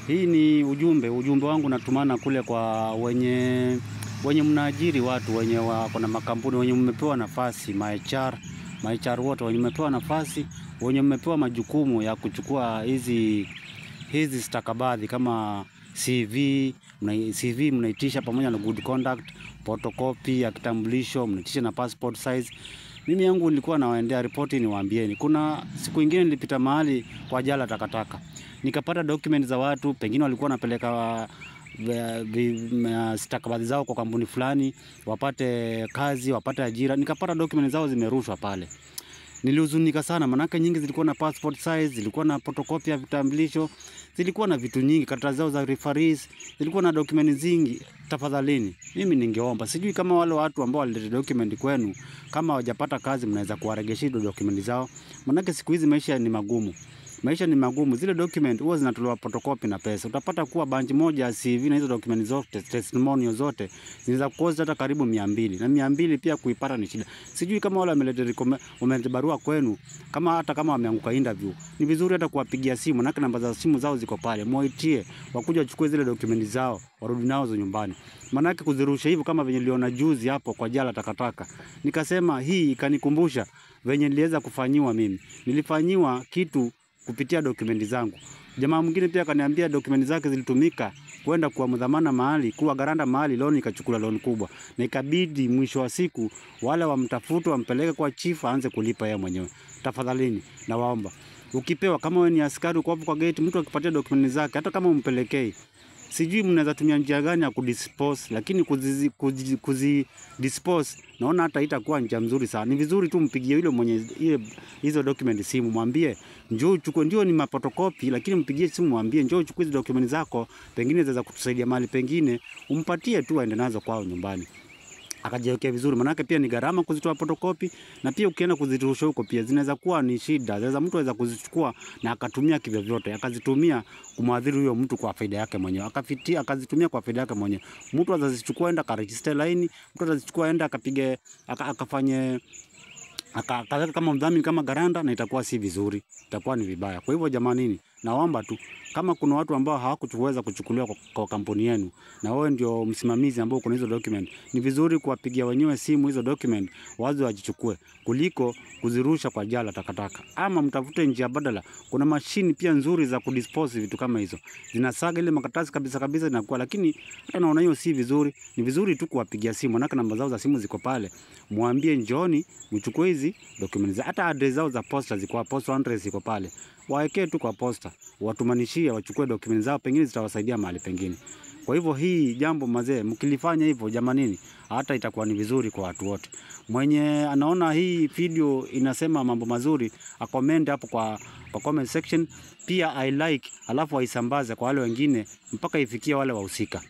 Hii ni ujumbe wangu natumana kule kwa wenye mnaajiri watu, wenye wako na makampuni, wenye mmepewa nafasi, ma HR wote wenye mmepewa nafasi, wenye mmepewa majukumu ya kuchukua hizi stakabadhi kama CV, CV mnaitisha pamoja na good conduct, photocopy ya kitambulisho, mnaitisha na passport size. Mimi yangu nilikuwa nawaendea ripoti niwaambieni. Kuna siku ingine nilipita mahali kwa jala takataka, nikapata document za watu, pengine walikuwa wanapeleka stakabadhi zao kwa kampuni fulani, wapate kazi, wapate ajira. Nikapata document zao zimerushwa pale. Nilihuzunika sana, manake nyingi zilikuwa na passport size, zilikuwa na photocopy ya vitambulisho, zilikuwa na vitu nyingi, karatasi zao za referees, zilikuwa na document zingi. Tafadhalini, mimi ningeomba, sijui kama wale watu ambao walileta document kwenu, kama hawajapata kazi mnaweza kuwaregeshia document zao, manake siku hizi maisha ni magumu. Maisha ni magumu. Zile document huwa zinatolewa photocopy na pesa. Utapata kuwa bunch moja ya CV na hizo document zote, testimonial zote zinaweza kukosa hata karibu 200. Na 200 pia kuipata ni shida. Sijui kama wale wameleta barua kwenu, kama hata kama wameanguka interview, ni vizuri hata kuwapigia simu, na namba za simu zao ziko pale. Muitie wakuja wachukue zile document zao, warudi nazo nyumbani. Manake kuzirusha hivyo kama venye niliona juzi hapo kwa jala takataka. Nikasema hii ikanikumbusha venye niliweza kufanyiwa mimi. Nilifanyiwa kitu kupitia dokumenti zangu. Jamaa mwingine pia akaniambia dokumenti zake zilitumika kwenda kuwa mdhamana mahali, kuwa garanda mahali, loan ikachukua loan kubwa. Na ikabidi mwisho wa siku wale wamtafute wampeleke kwa chief aanze kulipa yeye mwenyewe. Tafadhalini nawaomba, ukipewa kama wewe ni askari uko hapo kwa gate, mtu akipatia dokumenti zake hata kama umpelekei, sijui mnaweza tumia njia gani ya kudispose, lakini kuzi dispose naona hata itakuwa njia nzuri sana. Ni vizuri tu mpigie yule mwenye hizo document simu, mwambie njoo uchukue, ndio ni maphotocopy, lakini mpigie simu mwambie njoo uchukue hizo document zako, pengine zaweza kutusaidia mahali pengine, umpatie tu aende nazo kwao nyumbani. Akajiwekea vizuri, manake pia ni gharama kuzitoa photocopy, na pia ukienda kuzirusha huko pia zinaweza kuwa ni shida. Zinaweza mtu aweza kuzichukua na akatumia kivyovyote, akazitumia kumwadhiri huyo mtu kwa faida yake mwenyewe, akafitia akazitumia kwa faida yake mwenyewe. Mtu atazichukua enda akaregister line, mtu atazichukua enda akapige akafanye akaweka kama mdhamini kama garanda, na itakuwa si vizuri, itakuwa ni vibaya. Kwa hivyo jamanini, naomba tu kama kuna watu ambao hawakuweza kuchukuliwa kwa kampuni yenu na wewe ndio msimamizi ambao kuna hizo document, ni vizuri kuwapigia wenyewe simu hizo document wazo wajichukue kuliko kuzirusha kwa jala takataka. Ama mtafute njia badala. Kuna mashini pia nzuri za kudispose vitu kama hizo, zinasaga ile makaratasi kabisa kabisa inakuwa, lakini hata naona hiyo si vizuri. Ni vizuri tu kuwapigia simu, na namba zao za simu ziko pale, mwambie njooni mchukue hizi documents. Hata address zao za posta ziko, posta address ziko pale, waekee tu kwa posta, watumanishie wachukue documents zao, pengine zitawasaidia mahali pengine. Kwa hivyo hii jambo mazee, mkilifanya hivyo jamanini, hata itakuwa ni vizuri kwa watu wote. Mwenye anaona hii video inasema mambo mazuri, akomend hapo kwa comment section, pia I like, alafu aisambaze kwa wale wengine mpaka ifikie wale wahusika.